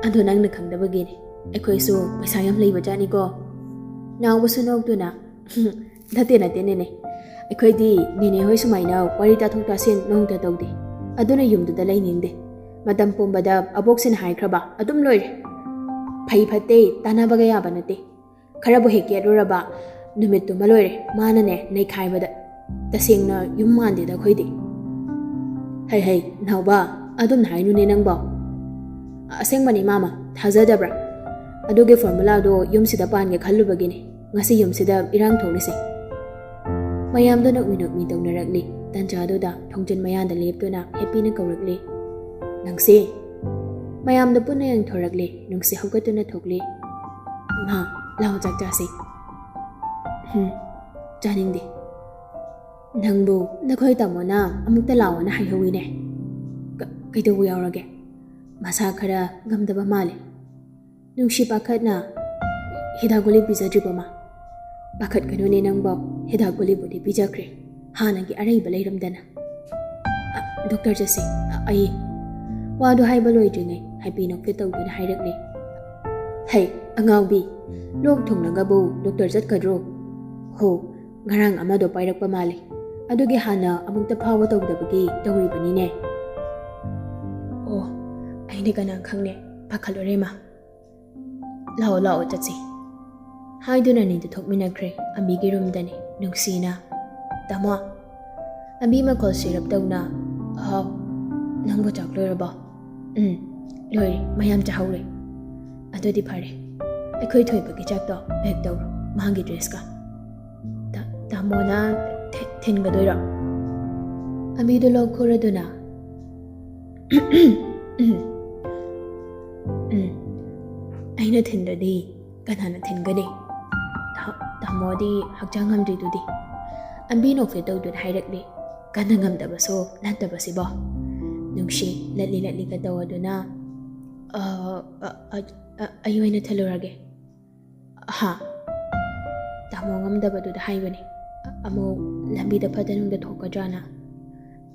ꯑꯗꯣ ꯅꯪꯅ ꯈꯪꯗꯕꯒꯤꯅꯦ, ꯑꯩꯈꯣꯏꯁꯨ ꯄꯩꯁꯥ ꯌꯥꯝ ꯂꯩꯕ ꯖꯥꯠꯅꯤꯀꯣ꯫" ꯅꯥꯎꯕꯁꯨ ꯅꯣꯛꯇꯨꯅ, "ꯅꯠꯇꯦ, ꯅꯠꯇꯦ, ꯅꯦꯅꯦ꯫ ꯑꯩꯈꯣꯏꯗꯤ ꯅꯦꯅꯦ ꯍꯣꯏ ꯁꯨꯃꯥꯏꯅ ꯋꯥꯔꯤ ꯇꯥꯊꯣꯛ ꯇꯥꯁꯤꯟ ꯅꯣꯡꯇ ꯇꯧꯗꯦ꯫ ꯑꯗꯨꯅ ꯌꯨꯝꯗꯨꯗ ꯂꯩꯅꯤꯡꯗꯦ꯫ ꯃꯇꯝ ꯄꯨꯝꯕꯗ ꯑꯕꯣꯛꯁꯤꯅ ꯍꯥꯏꯈ꯭ꯔꯕ ꯑꯗꯨꯝ ꯂꯣꯏꯔꯦ꯫ ꯐꯩ ꯐꯠꯇꯦ ꯇꯥꯟꯅꯕꯒ ꯌꯥꯕ ꯅꯠꯇꯦ꯫ ꯈꯔꯕꯨ ꯍꯦꯛ ꯌꯦꯠꯂꯨꯔꯕ ꯅꯨꯃꯤꯠꯇꯨꯃ ꯂꯣꯏꯔꯦ꯫ ꯃꯥꯅꯅꯦ ꯅꯩꯈꯥꯏꯕꯗ꯫ ꯇꯁꯦꯡꯅ ꯌꯨꯝ ꯃꯥꯟꯗꯦꯗ ꯑꯩꯈꯣꯏꯗꯤ꯫" "ꯍꯩ ꯍꯩ, ꯅꯥꯎꯕ, ꯑꯗꯨꯝ ꯍꯥꯏꯅꯨꯅꯦ ꯅꯪꯕꯣ꯫" "ꯑꯁꯦꯡꯕꯅꯤ ꯃꯥꯃ, ꯊꯥꯖꯗꯕ꯭ꯔꯥ? ꯑꯗꯨꯒꯤ ꯐꯣꯔꯃꯨꯂꯥꯗꯣ ꯌꯨꯝꯁꯤꯗ ꯄꯥꯟꯒꯦ ꯈꯜꯂꯨꯕꯒꯤꯅꯦ ꯉꯁꯤ ꯌꯨꯝꯁꯤꯗ ꯏꯔꯥꯡ ꯊꯣꯛꯂꯤꯁꯦ꯫" ꯃꯌꯥꯝꯗꯣ ꯅꯣꯛꯃꯤ ꯅꯣꯛꯃꯤ ꯇꯧꯅꯔꯛꯂꯤ꯫ ꯇꯟꯖꯥꯗꯨꯗ ꯊꯣꯡꯖꯤꯟ ꯃꯌꯥꯗ ꯂꯦꯞꯇꯨꯅ ꯍꯦꯞꯄꯤꯅ ꯀꯧꯔꯛꯂꯤ, "ꯅꯪꯁꯦ!" ꯃꯌꯥꯝꯗꯣ ꯄꯨꯟꯅ ꯌꯦꯡꯊꯣꯔꯛꯂꯤ꯫ ꯅꯨꯡꯁꯤ ꯍꯧꯒꯠꯇꯨꯅ ꯊꯣꯛꯂꯤ꯫ "ꯃꯥ, ꯂꯥꯛꯑꯣ ꯆꯥꯛ ꯆꯥꯁꯤ꯫" "ꯍꯨꯝ, ꯆꯥꯅꯤꯡꯗꯦ꯫" "ꯅꯪꯕꯨ ꯅꯈꯣꯏ ꯇꯥꯃꯣꯅ ꯑꯃꯨꯛꯇ ꯂꯥꯛꯑꯣꯅ ꯍꯥꯏꯍꯧꯋꯤꯅꯦ꯫ ꯀ-, ꯀꯩꯗꯧꯕ ꯌꯥꯎꯔꯒꯦ? ꯃꯁꯥ ꯈꯔ ꯉꯝꯗꯕ ꯃꯥꯜꯂꯦ꯫" ꯅꯨꯡꯁꯤ ꯄꯥꯈꯠꯅ, "ꯍꯤꯗꯥꯛ ꯒꯨꯂꯤ ꯄꯤꯖꯗ꯭ꯔꯤꯕꯣ ꯃꯥ?" "ꯄꯥꯈꯠꯀꯅꯨꯅꯦ ꯅꯪꯕꯣ, ꯍꯤꯗꯥꯛ ꯒꯨꯂꯤꯕꯨꯗꯤ ꯄꯤꯖꯈ꯭ꯔꯦ, ꯍꯥꯟꯅꯒꯤ ꯑꯔꯩꯕ ꯂꯩꯔꯝꯗꯅ꯫" "ꯑ, ꯗꯣꯛꯇꯔ ꯆꯠꯁꯦ, ꯑ, ꯑꯩ꯫" ꯋꯥꯗꯨ ꯍꯥꯏꯕ ꯂꯣꯏꯗ꯭ꯔꯤꯉꯩ ꯍꯥꯏꯄꯤ ꯅꯣꯛꯐꯦꯠ ꯇꯧꯗꯨꯅ ꯍꯥꯏꯔꯛꯂꯦ, "ꯍꯩ, ꯑꯉꯥꯎꯕꯤ, ꯂꯣꯛ ꯊꯨꯡꯂꯒꯕꯨ ꯗꯣꯛꯇꯔ ꯆꯠꯀꯗ꯭ꯔꯣ? ꯍꯣ, ꯉꯔꯥꯡ ꯑꯃꯗꯣ ꯄꯥꯏꯔꯛꯄ ꯃꯥꯜꯂꯤ, ꯑꯗꯨꯒꯤ ꯍꯥꯟꯅ ꯑꯃꯨꯛꯇ ꯐꯥꯎꯕ ꯇꯧꯗꯕꯒꯤ ꯇꯧꯔꯤꯕꯅꯤꯅꯦ꯫" "ꯑꯣ, ꯑꯩꯗꯤ ꯀꯅꯥ ꯈꯪꯅꯤ, ꯄꯥꯈꯠꯂꯨꯔꯦ ꯃꯥ꯫ ꯂꯥꯛꯑꯣ, ꯂꯥꯛꯑꯣ, ꯆꯠꯁꯤ꯫" ꯍꯥꯏꯗꯨꯅ ꯑꯅꯤꯗꯨ ꯊꯣꯛꯃꯤꯟꯅꯈ꯭ꯔꯦ꯫ ꯑꯝꯕꯤꯒꯤ ꯔꯨꯝꯗꯅꯤ꯫ ꯅꯨꯡꯁꯤꯅ, "ꯇꯥꯃꯣ꯫" ꯑꯝꯕꯤ ꯃꯈꯣꯜ ꯁꯤꯔꯞ ꯇꯧꯅ, "ꯍꯥꯎ, ꯅꯪꯕꯨ ꯆꯥꯛ ꯂꯣꯏꯔꯕꯣ?" "ꯎꯝ, ꯂꯣꯏꯔꯦ, ꯃꯌꯥꯝ ꯆꯥꯍꯧꯔꯦ꯫" "ꯑꯗꯨꯗꯤ ꯐꯔꯦ, ꯑꯩꯈꯣꯏ ꯊꯣꯏꯕꯒꯤ ꯆꯥꯛꯇꯣ ꯄꯦꯛ ꯇꯧꯔꯣ, ꯃꯥꯒꯤ ꯗ꯭ꯔꯦꯁꯀ꯫ ꯇꯥ-, ꯇꯥꯃꯣꯅ ꯊꯤ-, ꯊꯤꯟꯒꯗꯣꯏꯔꯣ? ꯑꯝꯕꯤꯗꯣ ꯂꯧꯈꯣꯔꯗꯨꯅ, "ꯎꯝ, ꯑꯩꯅ ꯊꯤꯟꯗ꯭ꯔꯗꯤ ꯀꯅꯥꯅ ꯊꯤꯟꯒꯅꯤ? ꯇꯥ-, ꯇꯥꯃꯣꯗꯤ ꯍꯛꯆꯥꯡ ꯉꯝꯗ꯭ꯔꯤꯗꯨꯗꯤ?" ꯑꯝꯕꯤ ꯅꯣꯛꯐꯦꯠ ꯇꯧꯗꯨꯅ ꯍꯥꯏꯔꯛꯂꯤ꯫ "ꯀꯟꯅ ꯉꯝꯗꯕꯁꯨ ꯅꯠꯇꯕꯁꯤꯕꯣ?" ꯅꯨꯡꯁꯤ ꯂꯠꯂꯤ ꯂꯠꯂꯤꯒ ꯇꯧꯗꯨꯅ, "ꯑ, ꯑ, ꯑ, ꯑ, ꯑꯩ ꯑꯣꯏꯅ ꯊꯤꯜꯂꯨꯔꯒꯦ"꯫ "ꯍꯥ?" "ꯇꯥꯃꯣ ꯉꯝꯗꯕꯗꯨꯗ ꯍꯥꯏꯕꯅꯤ꯫ ꯑ-, ꯑꯃꯨꯛ ꯂꯝꯕꯤꯗ ꯐꯠꯇ ꯅꯨꯡꯗ ꯊꯣꯛꯀꯗ꯭ꯔꯥꯅ?"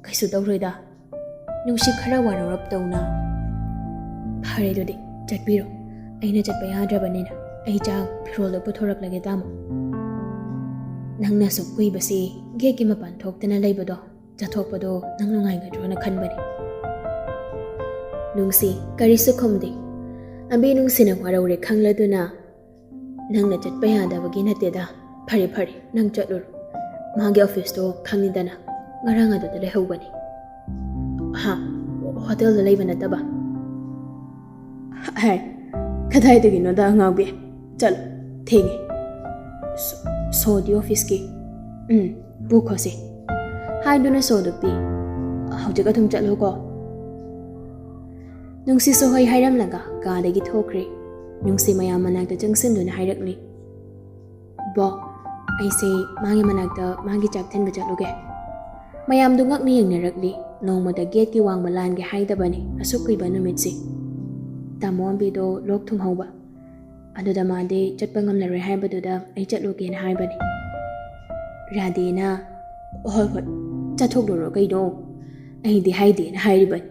"ꯀꯩꯁꯨ ꯇꯧꯔꯣꯏꯗ"꯫ ꯅꯨꯡꯁꯤ ꯈꯔ ꯋꯥꯔꯧꯔꯞ ꯇꯧꯅ, "ꯐꯔꯦ ꯑꯗꯨꯗꯤ, ꯆꯠꯄꯤꯔꯣ꯫ ꯑꯩꯅ ꯆꯠꯄ ꯌꯥꯗ꯭ꯔꯕꯅꯤꯅ ꯑꯩ ꯆꯥꯛ ꯐꯤꯔꯣꯜꯗꯣ ꯄꯨꯊꯣꯔꯛꯂꯒꯦ ꯇꯥꯃꯣ꯫ ꯅꯪꯅ ꯑꯁꯨꯛ ꯀꯨꯏꯕꯁꯤ ꯒꯦꯠꯀꯤ ꯃꯄꯥꯟ ꯊꯣꯛꯇꯅ ꯂꯩꯕꯗꯣ, ꯆꯠꯊꯣꯛꯄꯗꯣ ꯅꯪ ꯅꯨꯡꯉꯥꯏꯒꯗ꯭ꯔꯣꯅ ꯈꯟꯕꯅꯤ"꯫ ꯅꯨꯡꯁꯤ ꯀꯔꯤꯁꯨ ꯈꯨꯝꯗꯦ꯫ ꯑꯝꯕꯤ ꯅꯨꯡꯁꯤꯅ ꯋꯥꯔꯧꯔꯦ ꯈꯪꯂꯗꯨꯅ, "ꯅꯪꯅ ꯆꯠꯄ ꯌꯥꯗꯕꯒꯤ ꯅꯠꯇꯦꯗ꯫ ꯐꯔꯦ, ꯐꯔꯦ, ꯅꯪ ꯆꯠꯂꯨꯔꯣ꯫ ꯃꯥꯒꯤ ꯑꯣꯐꯤꯁꯇꯣ ꯈꯪꯉꯤꯗꯅ, ꯉꯔꯥꯡ ꯑꯗꯨꯗ ꯂꯩꯍꯧꯕꯅꯤ"꯫ "ꯍꯥ? ꯍꯣꯇꯦꯜꯗ ꯂꯩꯕ ꯅꯠꯇꯕ?" "ꯍꯥꯏ, ꯀꯗꯥꯏꯗꯒꯤꯅꯣꯗ ꯑꯉꯥꯎꯕꯤ꯫ ꯆꯠꯂꯣ, ꯊꯦꯡꯉꯦ꯫ ꯁꯣ-, ꯁꯣꯗꯤ ꯑꯣꯐꯤꯁꯀꯤ꯫ ꯎꯝ, ꯄꯨꯈꯣꯁꯦ" ꯍꯥꯏꯗꯨꯅ ꯁꯣꯗꯨ ꯄꯤ꯫ "ꯍꯧꯖꯤꯛ ꯑꯗꯨꯝ ꯆꯠꯂꯣꯀꯣ"꯫ ꯅꯨꯡꯁꯤꯁꯨ ꯍꯣꯏ ꯍꯥꯏꯔꯝꯂꯒ ꯀꯥꯗꯒꯤ ꯊꯣꯛꯈ꯭ꯔꯦ꯫ ꯅꯨꯡꯁꯤ ꯃꯌꯥꯝ ꯃꯅꯥꯛꯇ ꯆꯪꯁꯤꯟꯗꯨꯅ ꯍꯥꯏꯔꯛꯂꯤ, "ꯕꯣ, ꯑꯩꯁꯦ ꯃꯥꯒꯤ ꯃꯅꯥꯛꯇ ꯃꯥꯒꯤ ꯆꯥꯛ ꯊꯤꯟꯕ ꯆꯠꯂꯨꯒꯦ"꯫ ꯃꯌꯥꯝꯗꯨ ꯉꯛꯅ ꯌꯦꯡꯅꯔꯛꯂꯤ꯫ ꯅꯣꯡꯃꯗ ꯒꯦꯠꯀꯤ ꯋꯥꯡꯃ ꯂꯥꯟꯒꯦ ꯍꯥꯏꯗꯕꯅꯤ ꯑꯁꯨꯛ ꯀꯨꯏꯕ ꯅꯨꯃꯤꯠꯁꯤ꯫ ꯇꯥꯃꯣ ꯑꯝꯕꯤꯗꯣ ꯂꯣꯛ ꯊꯨꯡꯍꯧꯕ꯫ ꯑꯗꯨꯗ ꯃꯥꯗꯤ ꯆꯠꯄ ꯉꯝꯂꯔꯣꯏ ꯍꯥꯏꯕꯗꯨꯗ ꯑꯩ ꯆꯠꯂꯨꯒꯦꯅ ꯍꯥꯏꯕꯅꯤ꯫ ꯔꯥꯙꯦꯅ, "ꯍꯣꯏ, ꯍꯣꯏ, ꯆꯠꯊꯣꯛꯂꯨꯔꯣ ꯀꯩꯅꯣ꯫ ꯑꯩꯗꯤ ꯍꯥꯏꯗꯦꯅ ꯍꯥꯏꯔꯤꯕꯅꯤ꯫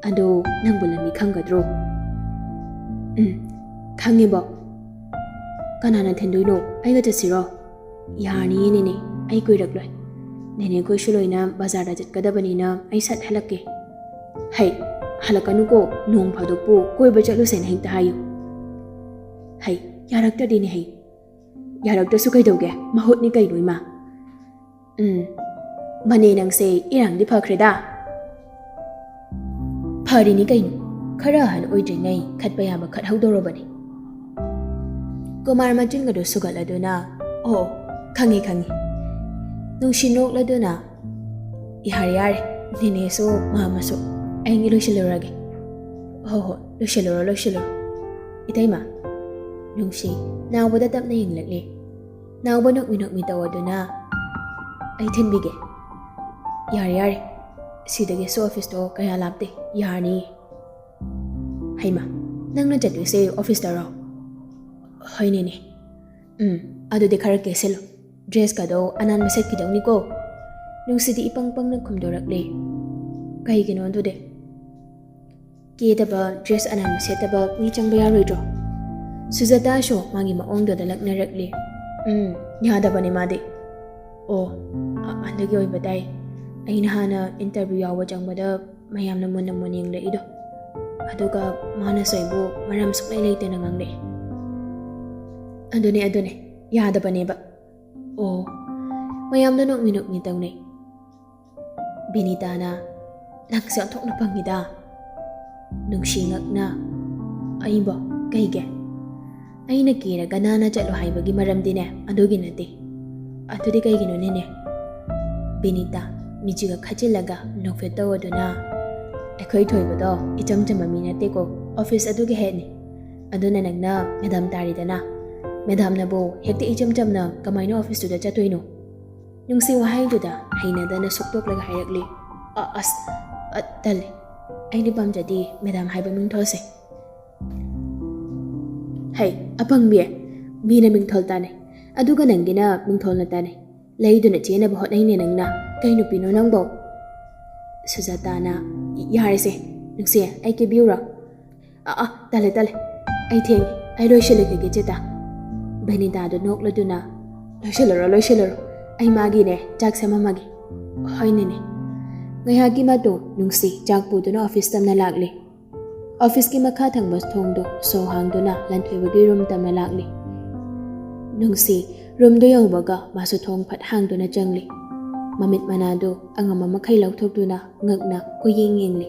ꯑꯗꯣ ꯅꯪꯕꯨ ꯂꯝꯕꯤ ꯈꯪꯒꯗ꯭ꯔꯣ?" "ꯎꯝ, ꯈꯪꯉꯦꯕꯣ"꯫ "ꯀꯅꯥꯅ ꯊꯤꯟꯗꯣꯏꯅꯣ? ꯑꯩꯒ ꯆꯠꯁꯤꯔꯣ?" "ꯌꯥꯔꯅꯤꯌꯦ ꯅꯦꯅꯦ, ꯑꯩ ꯀꯨꯏꯔꯛꯂꯣꯏ꯫ ꯅꯦꯅꯦ ꯈꯣꯏꯁꯨ ꯂꯣꯏꯅ ꯕꯖꯥꯔꯗ ꯆꯠꯀꯗꯕꯅꯤꯅ ꯑꯩ ꯁꯠ ꯍꯜꯂꯛꯀꯦ"꯫ "ꯍꯩ, ꯍꯜꯂꯛꯀꯅꯨꯀꯣ, ꯅꯣꯡ ꯐꯥꯗꯣꯛꯄꯨ ꯀꯣꯏꯕ ꯆꯠꯂꯨꯁꯦꯅ ꯍꯦꯛꯇ ꯍꯥꯏꯌꯨ"꯫ "ꯍꯩ, ꯌꯥꯔꯛꯇ꯭ꯔꯗꯤꯅꯦ ꯍꯩ"꯫ "ꯌꯥꯔꯛꯇ꯭ꯔꯁꯨ ꯀꯩꯗꯧꯒꯦ, ꯃꯍꯨꯠꯅꯤ ꯀꯩꯅꯣ ꯏꯃꯥ"꯫ "ꯎꯝ, ꯃꯅꯦ ꯅꯪꯁꯦ ꯏꯔꯥꯡꯗꯤ ꯐꯈ꯭ꯔꯦꯗ"꯫ "ꯐꯔꯤꯅꯤ ꯀꯩꯅꯣ, ꯈꯔ ꯑꯍꯟ ꯑꯣꯏꯗ꯭ꯔꯤꯉꯩ ꯈꯠꯄ ꯌꯥꯕ ꯈꯠꯍꯧꯗꯧꯔꯕꯅꯤ"꯫ ꯀꯨꯃꯥꯔ ꯃꯆꯤꯟꯒꯗꯨ ꯁꯨꯒꯠꯂꯗꯨꯅ, "ꯑꯣ, ꯈꯪꯉꯤ, ꯈꯪꯉꯤ"꯫ ꯅꯨꯡꯁꯤ ꯅꯣꯛꯂꯗꯨꯅ, "ꯌꯥꯔꯦ, ꯌꯥꯔꯦ, ꯅꯦꯅꯦꯁꯨ ꯃꯥꯝꯃꯁꯨ, ꯑꯩ ꯂꯣꯏꯁꯤꯜꯂꯨꯔꯒꯦ"꯫ "ꯍꯣ ꯍꯣ, ꯂꯣꯏꯁꯤꯜꯂꯨꯔꯣ, ꯂꯣꯏꯁꯤꯜꯂꯨꯔꯣ"꯫ ꯏꯇꯩꯃ, ꯅꯨꯡꯁꯤ ꯅꯥꯎꯕꯗ ꯇꯞꯅ ꯌꯦꯡꯂꯛꯂꯤ꯫ ꯅꯥꯎꯕ ꯅꯣꯛꯃꯤ ꯅꯣꯛꯃꯤ ꯇꯧꯗꯨꯅ, "ꯑꯩ ꯊꯤꯟꯕꯤꯒꯦ"꯫ "ꯌꯥꯔꯦ, ꯌꯥꯔꯦ, ꯁꯤꯗꯒꯤꯁꯨ ꯑꯣꯐꯤꯁꯇꯣ ꯀꯌꯥ ꯂꯥꯞꯇꯦ, ꯌꯥꯔꯅꯤ"꯫ "ꯍꯩꯃ, ꯅꯪꯅ ꯆꯠꯇꯣꯏꯁꯦ ꯑꯣꯐꯤꯁꯇꯔꯣ?" "ꯍꯣꯏꯅꯦꯅꯦ"꯫ "ꯎꯝ, ꯑꯗꯨꯗꯤ ꯈꯔ ꯀꯦꯁꯤꯜꯂꯨ꯫ ꯗ꯭ꯔꯦꯁꯀꯗꯣ ꯑꯅꯥꯟꯕ ꯁꯦꯠꯈꯤꯗꯧꯅꯤꯀꯣ"꯫ ꯅꯨꯡꯁꯤꯗꯤ ꯏꯄꯪ ꯄꯪꯅ ꯈꯨꯝꯗꯣꯔꯛꯂꯦ꯫ "ꯀꯩꯒꯤꯅꯣ ꯑꯗꯨꯗꯤ?" "ꯀꯦꯗꯕ, ꯗ꯭ꯔꯦꯁ ꯑꯅꯥꯟꯕ ꯁꯦꯠꯇꯕ ꯃꯤ ꯆꯪꯕ ꯌꯥꯔꯣꯏꯗ꯭ꯔꯣ?" ꯁꯨꯖꯥꯇꯥꯁꯨ ꯃꯥꯒꯤ ꯃꯑꯣꯡꯗꯨꯗ ꯂꯛꯅꯔꯛꯂꯦ꯫ "ꯎꯝ, ꯌꯥꯗꯕꯅꯦ ꯃꯥꯗꯤ"꯫ "ꯑꯣ, ꯑ-, ꯑꯗꯨꯒꯤ ꯑꯣꯏꯕ ꯇꯥꯏ꯫ ꯑꯩꯅ ꯍꯥꯟꯅ ꯏꯟꯇꯔꯚ꯭ꯌꯨ ꯌꯥꯎꯕ ꯆꯪꯕꯗ ꯃꯌꯥꯝꯅ ꯃꯨꯟꯅ ꯃꯨꯟꯅ ꯌꯦꯡꯂꯛꯏꯗꯣ꯫ ꯑꯗꯨꯒ ꯃꯥꯅꯁꯨ ꯑꯩꯕꯨ ꯃꯔꯝ ꯁꯨꯛꯂꯩ ꯂꯩꯇꯅ ꯉꯥꯡꯂꯛꯏ"꯫ "ꯑꯗꯨꯅꯦ, ꯑꯗꯨꯅꯦ, ꯌꯥꯗꯕꯅꯦꯕ"꯫ "ꯑꯣ"꯫ ꯃꯌꯥꯝꯗꯣ ꯅꯣꯛꯃꯤ ꯅꯣꯛꯃꯤ ꯇꯧꯅꯩ꯫ ꯕꯤꯅꯤꯇꯥꯅ, "ꯅꯪꯁꯦ ꯑꯣꯟꯊꯣꯛꯅ ꯄꯪꯉꯤꯗ"꯫ ꯅꯨꯡꯁꯤ ꯉꯛꯅ, "ꯑꯩꯕꯣ? ꯀꯩꯒꯤ?" "ꯑꯩꯅ ꯀꯦꯔꯒ ꯅꯥꯟꯅ ꯆꯠꯂꯣ ꯍꯥꯏꯕꯒꯤ ꯃꯔꯝꯗꯤꯅꯦ, ꯑꯗꯨꯒꯤ ꯅꯠꯇꯦ"꯫ "ꯑꯗꯨꯗꯤ ꯀꯩꯒꯤꯅꯣꯅꯦꯅꯦ?" ꯕꯤꯅꯤꯇꯥ, ꯃꯤꯠꯁꯤꯒ ꯈꯠꯆꯤꯜꯂꯒ ꯅꯣꯛꯐꯦꯠ ꯇꯧꯗꯨꯅ, "ꯑꯩꯈꯣꯏ ꯊꯣꯏꯕꯗꯣ ꯏꯆꯝ ꯆꯝꯕ ꯃꯤ ꯅꯠꯇꯦꯀꯣ, ꯑꯣꯐꯤꯁ ꯑꯗꯨꯒꯤ ꯍꯦꯠꯅꯤ꯫ ꯑꯗꯨꯅ ꯅꯪꯅ ꯃꯦꯗꯥꯝ ꯇꯥꯔꯤꯗꯅ꯫ ꯃꯦꯗꯥꯝꯅꯕꯨ ꯍꯦꯛꯇ ꯏꯆꯝ ꯆꯝꯅ ꯀꯃꯥꯏꯅ ꯑꯣꯐꯤꯁꯇꯨꯗ ꯆꯠꯇꯣꯏꯅꯣ?" ꯅꯨꯡꯁꯤ ꯋꯥꯍꯩꯗꯨꯗ ꯍꯩꯅꯗꯅ ꯁꯨꯛꯇꯣꯛꯂꯒ ꯍꯥꯏꯔꯛꯂꯤ, "ꯑ-, ꯑꯁ, ꯑ, ꯇꯜꯂꯦ꯫ ꯑꯩꯅ ꯄꯥꯝꯖꯗꯦ ꯃꯦꯗꯥꯝ ꯍꯥꯏꯕ ꯃꯤꯡꯊꯣꯜꯁꯦ"꯫ "ꯍꯩ, ꯑꯄꯪꯕꯤ, ꯃꯤꯅ ꯃꯤꯡꯊꯣꯜ ꯇꯥꯟꯅꯩ, ꯑꯗꯨꯒ ꯅꯪꯒꯤꯅ ꯃꯤꯡꯊꯣꯜꯅ ꯇꯥꯟꯅꯩ꯫ ꯂꯩꯗꯨꯅ ꯆꯦꯟꯅꯕ ꯍꯣꯠꯅꯩꯅꯦ ꯅꯪꯅ꯫ ꯀꯩ ꯅꯨꯄꯤꯅꯣ ꯅꯪꯕꯣ?" ꯁꯨꯖꯥꯇꯥꯅ, "ꯌꯥꯔꯦꯁꯦ, ꯅꯨꯡꯁꯤ, ꯑꯩ ꯀꯦꯕꯤꯌꯨꯔꯣ?" "ꯑ, ꯑ, ꯇꯜꯂꯦ, ꯇꯜꯂꯦ꯫ ꯑꯩ ꯊꯦꯡꯉꯦ꯫ ꯑꯩ ꯂꯣꯏꯁꯤꯜꯂꯨꯈꯤꯒꯦ, ꯆꯦꯇꯥ"꯫ ꯕꯤꯅꯤꯇꯥꯗꯨ ꯅꯣꯛꯂꯗꯨꯅ, "ꯂꯣꯏꯁꯤꯜꯂꯨꯔꯣ, ꯂꯣꯏꯁꯤꯜꯂꯨꯔꯣ꯫ ꯑꯩ ꯃꯥꯒꯤꯅꯦ, ꯆꯥꯛ ꯁꯦꯝꯃꯝꯃꯒꯦ"꯫ "ꯍꯣꯏꯅꯦꯅꯦ"꯫ ꯉꯥꯏꯍꯥꯛꯀꯤ ꯃꯇꯨꯡ ꯅꯨꯡꯁꯤ ꯆꯥꯛ ꯄꯨꯗꯨꯅ ꯑꯣꯐꯤꯁ ꯇꯝꯅ ꯂꯥꯛꯂꯤ꯫ ꯑꯣꯐꯤꯁꯀꯤ ꯃꯈꯥ ꯊꯪꯕ ꯊꯣꯡꯗꯨ ꯁꯣ ꯍꯥꯡꯗꯨꯅ ꯂꯟꯊꯣꯏꯕꯒꯤ ꯔꯨꯝ ꯇꯝꯅ ꯂꯥꯛꯂꯤ꯫ ꯅꯨꯡꯁꯤ ꯔꯨꯝꯗꯨ ꯌꯧꯕꯒ ꯃꯥꯁꯨ ꯊꯣꯡ ꯐꯠ ꯍꯥꯡꯗꯨꯅ ꯆꯪꯂꯤ꯫ ꯃꯃꯤꯠ ꯃꯅꯥꯗꯨ ꯑꯉꯝꯕ ꯃꯈꯩ ꯂꯧꯊꯣꯛꯇꯨꯅ ꯉꯛꯅ ꯀꯣꯏꯌꯦꯡ ꯌꯦꯡꯂꯤ꯫